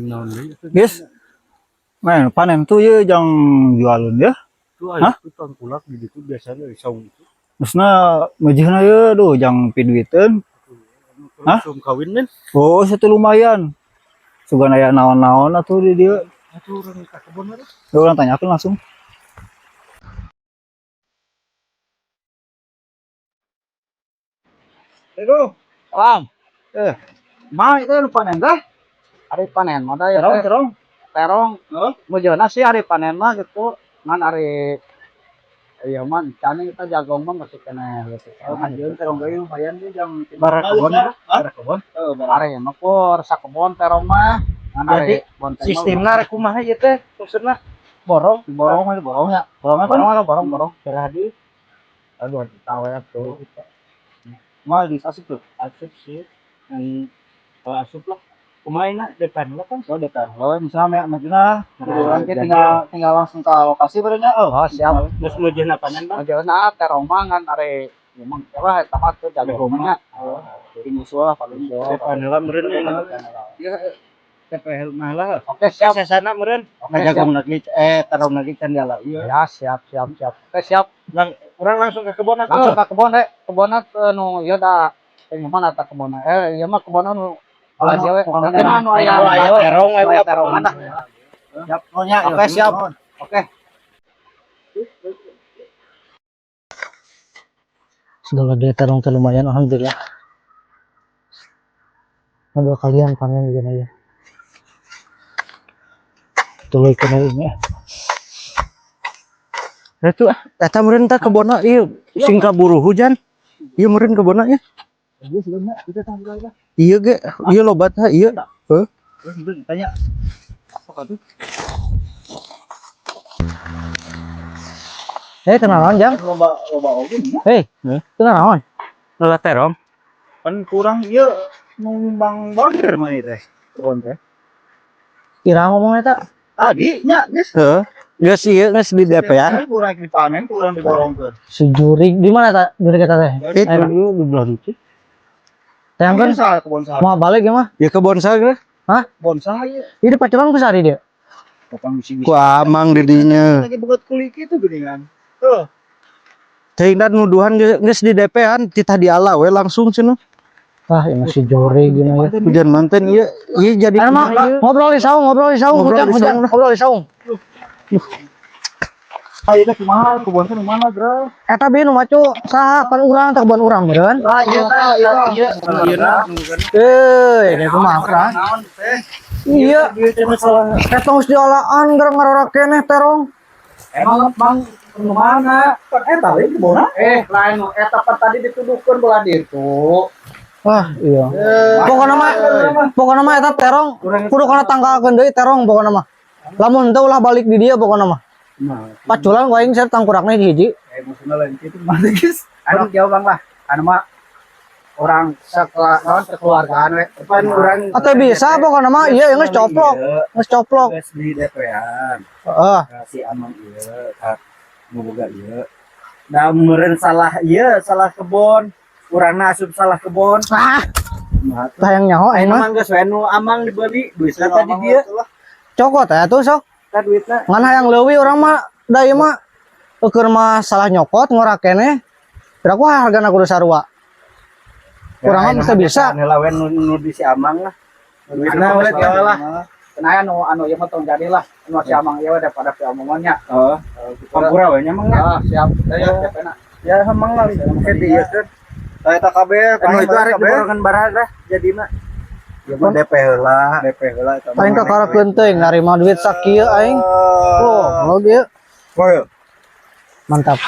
Naon deui? Guys. Main panen tuh ya jang jualun ya. Tuh Hah? aya tuh tangkulak di ditu biasanya di saung itu. Maksudna mejihna ye duh jang piduiteun. Hah? Langsung kawin men. Oh, satu lumayan. Sugan aya naon-naon atuh di dieu. Atuh urang ka kebon ada. Ya, urang tanyakeun langsung. Aduh, Salam. eh, mah itu nu panen teh? Ari panen mah da ya Terong, teh. Terong. Terong. Heeh. Mujurna sih ari panen mah gitu. Ngan ari ieu mah can kita jagong mah masih keneh gitu. Oh, anjeun terong ge lumayan ge jang Bara kebon, Hah? bara kebon. Heeh, bara. Ari mah kur sakebon terong mah. Ngan ari Jadi, bonteng mah Sistemna rek kumaha ieu teh? Maksudna borong. Borong mah borong ya. Borongnya kan borong atau borong borong. Cerah di. Aduh, tahu ya tuh. mah di asup tuh. Asup sih. Yang kalau asup lah. Kumaha na depan lah kan. Oh, depan. Oh, misalnya maksudnya urang ge jadi- tinggal tinggal langsung ke lokasi berenya. Oh, Oh, siap. Geus mujurna panen bang. Mujurna terong mah ngan ari ieu mah wah eta mah tuh jagong mah nya. Jadi musuh lah paling jauh. Depan lah meureun. Ya TPL mah lah. Oke, siap. Sesana meureun. Oke, siap. Ngajagong lagi terong lagi can diala. Iya. Ya, siap siap siap. Oke, siap. Lang, urang langsung ke kebon atuh. Langsung ke kebon deh. Kebonna teu nu ieu da ieu mah eta kebonna. Eh, ieu mah kebonna nu aja we. Pokoknya Anu aya Anu aya terong aya aya terong mana. Siap, pokoknya. Oke, siap. Oke. Segala dia terong teh lumayan, alhamdulillah. Nah, dua kalian panen juga aja. Tuluy kena ini. Itu ah, eta meureun teh kebonna ieu sing kaburu hujan. Ieu meureun kebonna nya. Iya ge, ieu loba tah ieu. Heuh. Tanya. Apa tuh? Eh, kenalan jang. Loba loba oge nya. Hei, kenalan. Lola terong. Pan kurang ieu numbang bager mah ieu teh. Kebon teh. Kira ngomong eta. Tadi nya geus. Heuh. Geus ieu geus di DP ya. Kurang dipanen, kurang diborongkeun. Si jurig di mana ta? Jurig eta teh. Itu di belah itu. Teh kan Kan saha kebon saha? mau balik ya mah. Ya kebon saha geus. Kebon saha ieu? Ini paculan ku sari dia. Kapan bisi-bisi. Ku amang di dinya. Lagi buat kulit itu geuningan. Tuh. Teuing dan nuduhan geus di DP an titah diala we langsung cenah. Ah, ini si jurig gini ya. Hujan manten ieu ieu jadi Ayo mah ngobrol di saung, ngobrol di saung, Ngobrol hujan, di hujan, saung lah. ngobrol di saung. Ayo teh kumaha kebon teh nu mana, Bro? Eta bi nu macu saha pan urang teh kebon urang meureun. Ah, iya tah, iya. Eh, ini kumaha urang? Iya. Eta geus diolaan gara ngarora keneh terong. Emang bang nu mana? Pan eta we kebonna. Eh, lain nu eta pan tadi dituduhkeun belah ditu. Wah, iya. Pokokna mah eta terong kudu kana tangkalkeun deui terong pokokna mah. Lamun teu ulah balik di dia pokokna mah. Paculan ku aing saya tangkurakna di hiji. Eh, maksudna lain kitu mah geus. Anu jauh bang lah. Anu mah orang sekeluarga, naon kekeluargaan we. Pan urang Atau bisa pokokna mah iya geus coplok, geus coplok. geus di DP-an. Heeh. Ka si amang ieu ka nu boga ieu. Da meureun salah ieu, salah kebon. Urangna asup salah kebon. Ah, Nah, tah yang nyaho aing mah. Emang geus we nu amang dibeli duitna tadi dia. Cokot ya tuh sok. Ka duitna. Ngan hayang leuwih urang mah da ieu mah eueur mah salah nyokot ngora keneh. Kira ku hargana kudu sarua. Urang mah bisa bisa. Heula we nu di si amang lah. Duitna we lah. Kenaya nu anu ieu mah tong jadilah. Anu si amang ieu we daripada si omongannya. Heeh. Pampura we nya mang. Ah, siap. Ya, siap enak. Ya emang lah ke dieu teh. Tah eta kabeh, Anu itu arek diborongan baraha jadina. Ya mah DP heula. DP heula eta. Paling kakarakeun teuing narima duit sakieu aing. Oh, mau dia. Oh, Mantap.